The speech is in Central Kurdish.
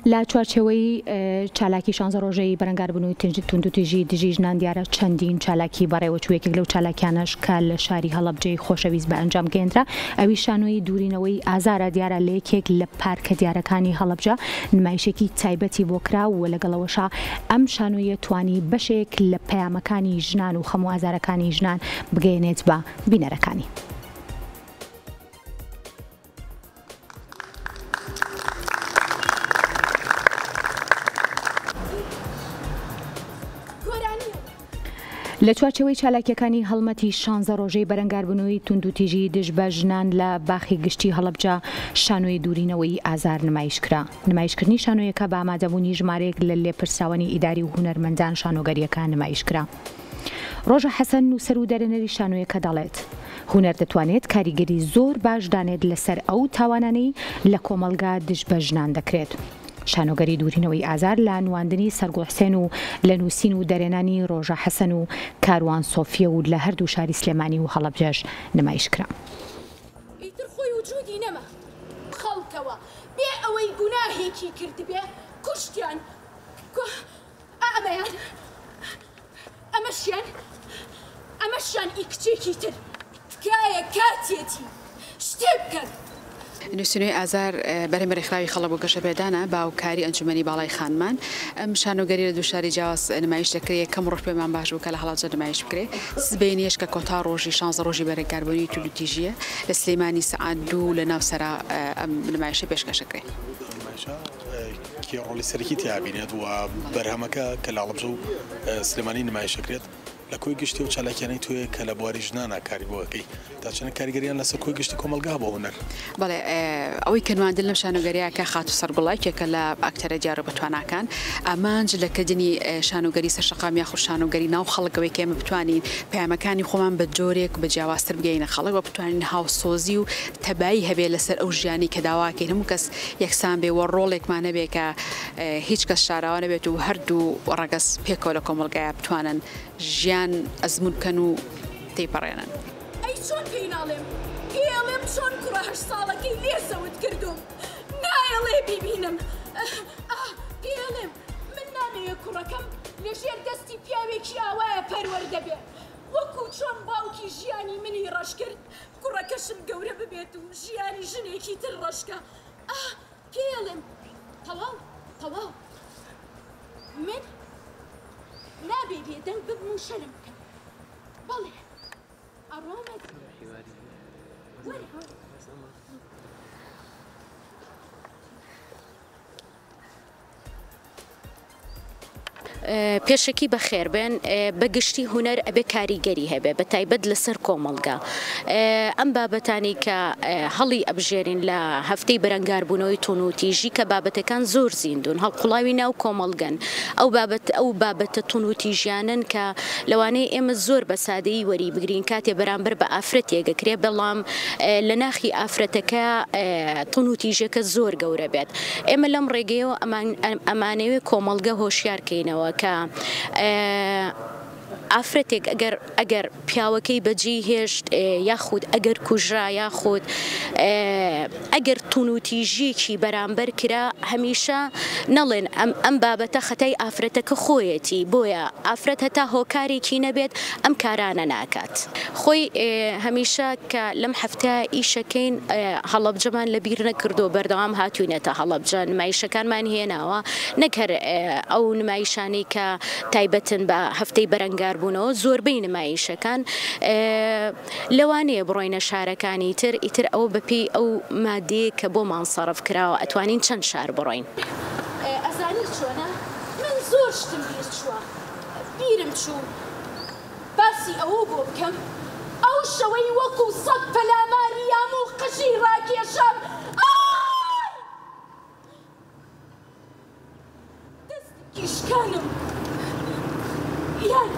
لە چوارچێوەی چالاکی شانزە ڕۆژەی بەرەنگاربوونەوەی توندوتیژی دژی ژنان دیارە چەندین چالاکی بەڕێوەچوو، یەکێک لەو چالاکیانەش کە لە شاری هەڵەبجەی خۆشەویست بە ئەنجام گەیەندرا ئەویش شانۆی دوورینەوەی ئازارە، دیارە لە یەکێک لە پارکە دیارەکانی هەڵەبجە نمایشێکی تایبەتی بۆ کرا و لەگەڵ ئەوەشا ئەم شانۆیە توانی بەشێک لە پەیامەکانی ژنان و خەم و ئازارەکانی ژنان بگەیەنێت بە بینەرەکانی. لە چوارچێوەی چالاکییەکانی هەڵمەتی شانزە ڕۆژەی بەرەنگاربوونەوەی توندوتیژی دژ بە ژنان لە باخی گشتی هەڵەبجە شانۆی دوورینەوەی ئازار نمایشکرا. نمایشکردنی شانۆیەکە بە ئامادەبوونی ژمارەیەک لە لێپرسراوانی ئیداری و هونەرمەندان شانۆگەرییەکە نمایشکرا. ڕۆژە حەسەن نووسەر و دەرهێنەری شانۆیەکە دەڵێت، هونەر دەتوانێت کاریگەری زۆر باش دانێت لەسەر ئەو تاوانانەی لە کۆمەڵگا دژ بە ژنان دەکرێت. شانۆگەری دوورینەوەی ئازار لە نواندنی سەرگوڵ حسێن و لە نووسین و دەرێنانی ڕۆژە حەسەن و کاروان سۆفیە و لە هەردوو شاری سلێمانی و هەڵەبجەش نمایش کرا. ئیتر خۆی وجودی نەما. خەڵکەوە بێ ئەوەی گوناهێکی کردبێ کوشتیان. ئەمەیان ئەمەشیان ئەمەشیان ئی کچێکی تر. تکایە کاتیەتی شتێ بکەن. نووسینەوەی ئازار بەرهەمی رێکخراوی خەڵک بۆ گەشەپێدانە بە هاوکاری ئەنجومەنی باڵای خانمان. ئەم شانۆگەریە لە دوو شاری جیاواز نمایش دەکرێت، یەکەم رۆژ پێمان باش بوو کە لە هەڵەبجە نمایش بکرێت، سبەینێش کە کۆتا رۆژی شانزە رۆژی بەرەنگاربوونەوەی توندوتیژییە لە سلێمانی سەعات دوو لە ناو سەرا ئەم نمایشە پێشکەش دەکرێت. کێ ڕۆڵی سەرەکی تیا بینێت و بەرهەمەکە کە لە هەڵەبجە و سلێمانی نمایش دەکرێت لە کۆی گشتی ئەو چالاکیانەی تۆیە کە لە بواری ژنانا کاری بۆ ئەکەی تا چەند کاریگەریان لەسەر کۆی گشتی کۆمەڵگا بۆ هونەر؟ بەڵێ ئەوەی کە نواندن لەم شانۆگەریە کە خاتوو سەرگوڵە یەکێکە لە ئەکتەرە دیار و بەتواناکان ئامانج لە کردنی شانۆگەری سەر شەقام یاخود شانۆگەری ناو خەڵک ئەوەی کە ئێمە بتوانین پەیامەکانی خۆمان بە جۆرێک بە جیاوازتر بگەینە خەڵک و بتوانین هاوسۆزی و تەبایی هەبێ لەسەر ئەو ژیانی کە داواکەین هەموو کەس یەکسان بێ و ڕۆڵێکمان هەبێ کە هیچ کەس شاراوە نەبێت و هەردوو ڕەگەز پێکەوە لە کۆمەڵگایا بتوانن ژیان ئەزموون بکەن و تێیپەڕێنن. ئەی چۆن پێی ناڵێم؟ پێی ئەڵێم چۆن کوڕە هەشت ساڵەکەی لێ زەوت کردووم؟ نایەڵێ بیبینم. ئاه، پێی ئەڵێم من نامەوێ کوڕەکەم لە ژێر دەستی پیاوێکی ئاوایە پەروەردە بێ. وەکوو چۆن باوکی ژیانی منی ڕەش کرد، کوڕەکەشم گەورە ببێت و ژیانی ژنێکی تر ڕەش کا. ئاه، پێی ئەڵێم تەواو، تەواو. من نابێ بێدەنگ ببم و شەرم بکەم. بەڵێ، ئەڕۆمە وەرە. پێشەکی بەخێربێن، بە گشتی هونەر ئەبێ کاریگەری هەبێ بە تایبەت لەسەر کۆمەڵگا. ئەم بابەتانەی کە هەڵی ئەبژێرین لە هەفتەی بەرەنگاربوونەوەی توندوتیژی کە بابەتەکان زۆر زیندوون هەڵقوڵاوی ناو کۆمەڵگەن ئەو بابەت ئەو بابەتە توندوتیژیانەن کە لەوانەیە ئێمە زۆر بە سادەیی وەری بگرین کاتێ بەرامبەر بە ئافرەتێک ئەکرێ بەڵام لە ناخی ئافرەتەکە توندوتیژیەکە زۆر گەورە بێت. ئێمە لەم ڕێگەیەوە ئەمانەوێ کۆمەڵگە هۆشیار کەینەوە کە ئافرەتێک ئەگەر ئەگەر پیاوەکەی بەجێی هێشت یاخود ئەگەر کوژرا یاخود ئەگەر تونوتیژیەکی بەرامبەر کرا هەمیشە نەڵێن ئەم ئەم بابەتە خەتای ئافرەتەکە خۆیەتی بۆیە ئافرەت هەتا هۆکارێکی نەبێت ئەم کارانە ناکات. خۆی هەمیشە کە لەم هەفتە ئیشەکەین هەڵەبجەمان لە بیر نەکردووە بەردەوام هاتوینەتە هەڵەبجە نمایشەکانمان هێناوە نەک هەر ئەو نمایشانەی کە تایبەتن بە هەفتەی بەرەنگاربوونەوە زۆربەی نمایشەکان لەوانەیە بڕۆینە شارەکانی تر ئیتر ئەوە بەپێی ئەو مادەیە کە بۆمان سەرف کراوە ئەتوانین چەند شار بڕۆین. ئەزانی چۆنە من زۆر شتم بیر چووە بیرم چوو باسی ئەوەو بۆ بکەم ئەو شەوەی وەکو سەگ پەلاماری یام و قژی ڕاکێشام ئای! دەستێکی شکانم یان.